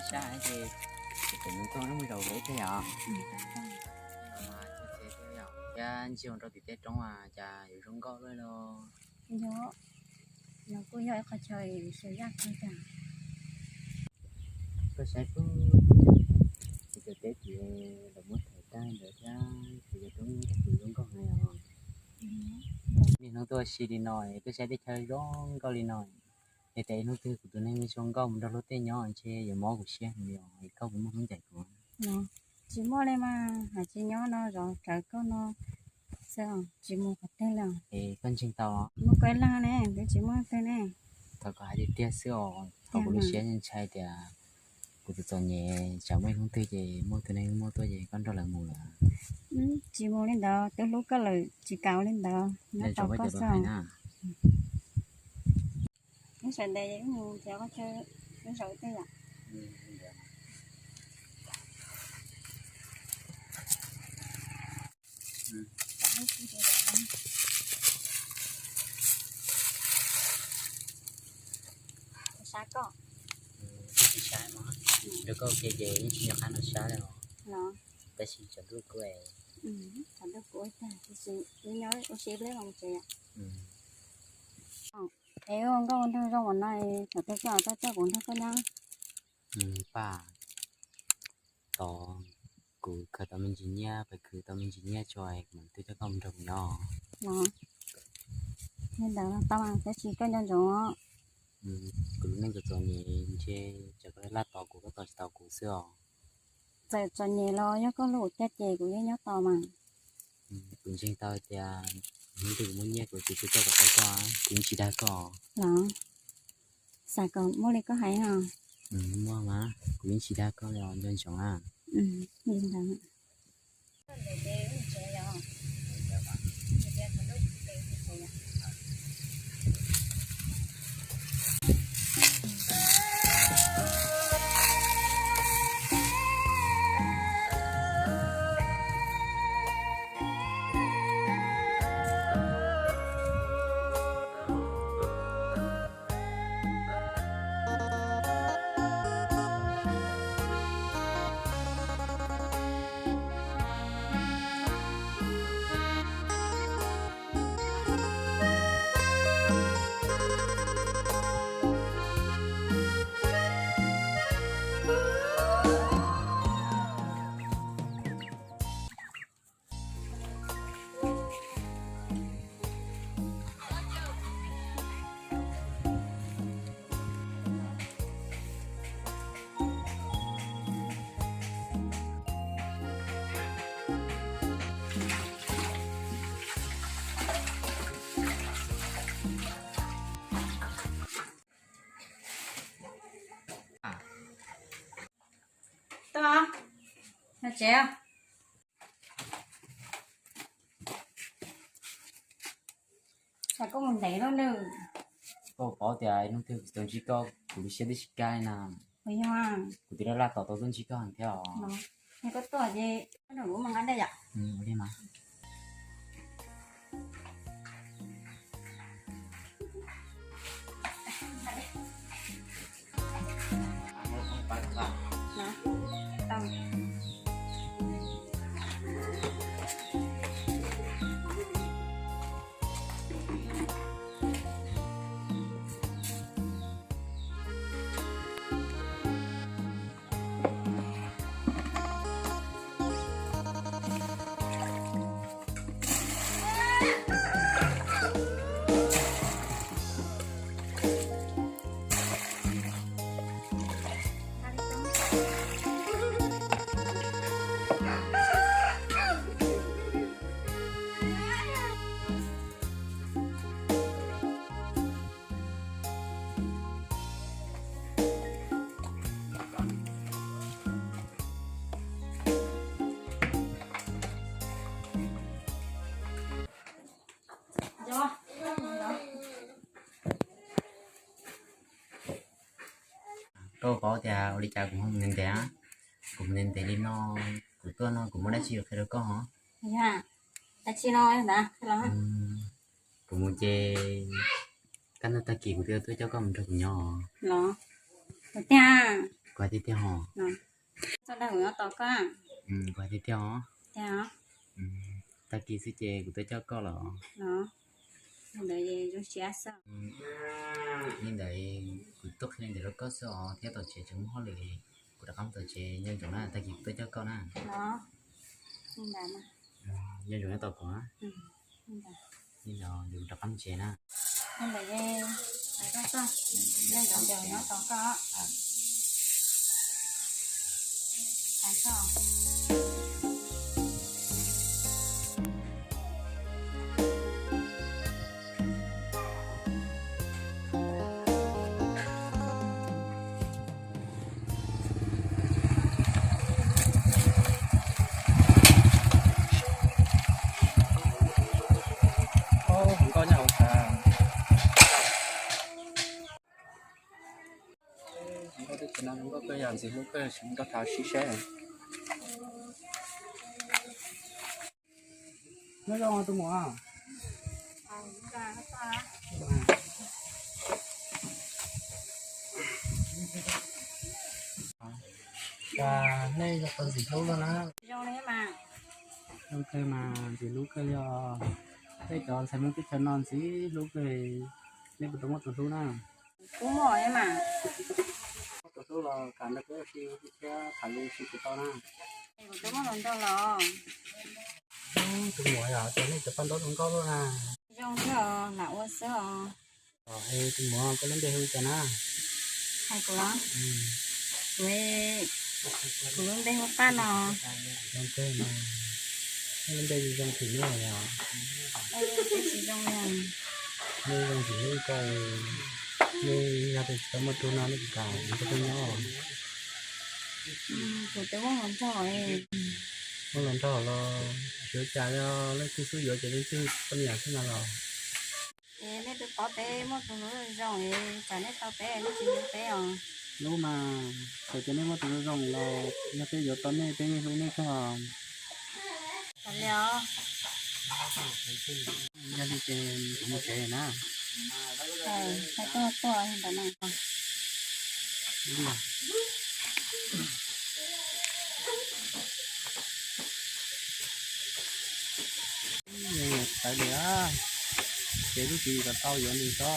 Sab ces kuv tus nus tuaj lub me zaum ib teg yom. Thiab ntsia rau tim tej roob cas yuav zoo nkauj luaj li. Yog, no kuj yog ib qho chaw xyov yaj kawg cas. Koj saib pub, kuv cov teb ces lawv muab thaiv tag ntawd thiab, ces cov roob zoo nkauj heev os. Niaj hnub tuaj si li no, koj saib teb chaws zoo nkauj li no, es tes hnub twg kuv tus neeg zoo nkauj mus nrog luag tej nyob ntshe yuav mob kuv siab heev li os, es koj puas muaj hnub ncaim kuv? Tsis muaj li mas, hais tsis nyob no zov rawv koj no xwb, tsis mus qhov twg li. Es koj ntseeg tau? Muaj koj ib leeg ne, twb tsis muaj leej twg ne. Thaum koj hais tiag tiag xwb os, thaum kuv lub siab ntshai tias kuv tus txom nyem tsam muaj ib hnub twg ces muaj tus neeg muaj tuaj ces koj nrog lawv mus lawm. Tsis mus li ntawd, twb hlub koj lawm tsis kam ua li ntawd, nyob tos koj xwb. Wb sawv ntev wb mus nrhiav qhov chaw wb zaum tej yom. Sab koj. Tsis sab mas, rau koj ua ke ces yeej tsis nco qab noj sab li os. Los, tab sis tsam ntuj kuj, tsam ntuj kuj ua tag, tab sis wb nyob ua si ib pliag los mus tsev. Es ua nkauj ua nraug zoo ua no, thaum twg koj coj kuv nrog koj nyob? Paj, tos kuv khaws tau me ntsis nyiaj, pais khwv tau me ntsis nyiaj tso, kuv mam twb coj koj mus nrog kuv nyob. Los, li ntawd tau mas, tab sis koj nco ntsoov os. Kuv lub neej txom txom nyem ntshe tsam koj laj tos kuv, koj tos tsis tau kuv xwb os. Txawm txom nyem los yog koj hlub kuv tiag ces kuv yeej nyob tos mas. Kuv ntseeg tau tias hnub twg kuv muaj nyiaj kuv tsis tuaj kom tau koj, kuv yeej tsis dag koj. Los, xav kom muaj li koj hais no. Muaj mas, kuv yeej tsis dag koj li os, nco ntsoov na. Li ntawd. Tuaj, no tsev. Cas koj mus ntev luaj nws? Koj paub tias hnub twg kuv tsis tau ntsib koj kuv lub siab twb tsis kaj li na. Puas yog? Kuv twb laj laj tos tau tuaj ntsib koj thiab os. Es koj tuaj ces koj nrog kuv mus nqa dej yom. Ua li mas. Koj paub tias ua li cas kuv mus ntev ntev, kuv mus ntev ntev li no, kuv tuaj no kuv muaj dab tsi yuav qhia rau koj os? Yog dab tsi no ntag? Kuv mus ces kaj ntug tag kis kuv twb tuaj coj koj mus nrog kuv nyob os. Los, kuv tiag. Kuv hais tiag tiag os. Txoj dag kuv nyob tos koj. Kuv hais tiag tiag os. Tag kis xwb ces kuv tuaj coj koj los. Li ntawd kuv tuaj qhia li ntawd rau koj xwb os, thiab tom tsev tseem muaj hauj lwm, kuv rov qab mus tom tsev. Nco ntsoov na, tag kis kuv tuaj coj koj na. Nco ntsoov nyob tos kuv. Li ntawd kuv rov qab mus tsev na. Nkauj nyob hauv tas. Nkauj teb chaws no, nkauj koj yog ntxim hlub koj, sim nkauj tham sib seb. Nyob zoo tus muam. Cas nej yog tus ntxim hlub luaj na. Zoo li mas. Zoo kawg mas, ntxim hlub kawg li os. Peb cov ntxhais Hmoob teb chaws no ntxim hlub kawg, nej puas tau muaj tus hlub na? Kuv muaj mas. Muaj tus hlub los kam nrog peb ua si thiab tham lus sib tsis tau na. Kuv twb muaj hluas nraug los. Tus muam yog tias nej cov paj ntaub zoo nkauj luaj na. Zoo thiab os, lam ua xwb os. Es tus muam koj lub npe hu cas na? Hais kuv los? Kuv, kuv lub npe hu Paj no. Zoo kawg no. Nej lub npe zoo zoo tshaj nej yom. Tsis zoo li. Nej zoo tshaj nej ko. Nej yog tias tsis tau muaj tug no nej tsis kam nrog peb nyob. Kuv twb muaj hluas nraug. Muaj hluas nraug los yuav cas, yog leej twg xub yuav ces leej twg poj niam xwb na los. Es nej twb paub peb muaj tus hlub zoo es tsam nej tau peb nej tsis yuav peb os. Hlub mas, txawm tias nej muaj tus hlub zoo los yog peb yuav tau nej peb yeej hlub nej kawg. Yog li ces kuv mus tsev na. Koj tuaj ntawm no. Tawv li, ces lub tsis kom tau yuav nws tso.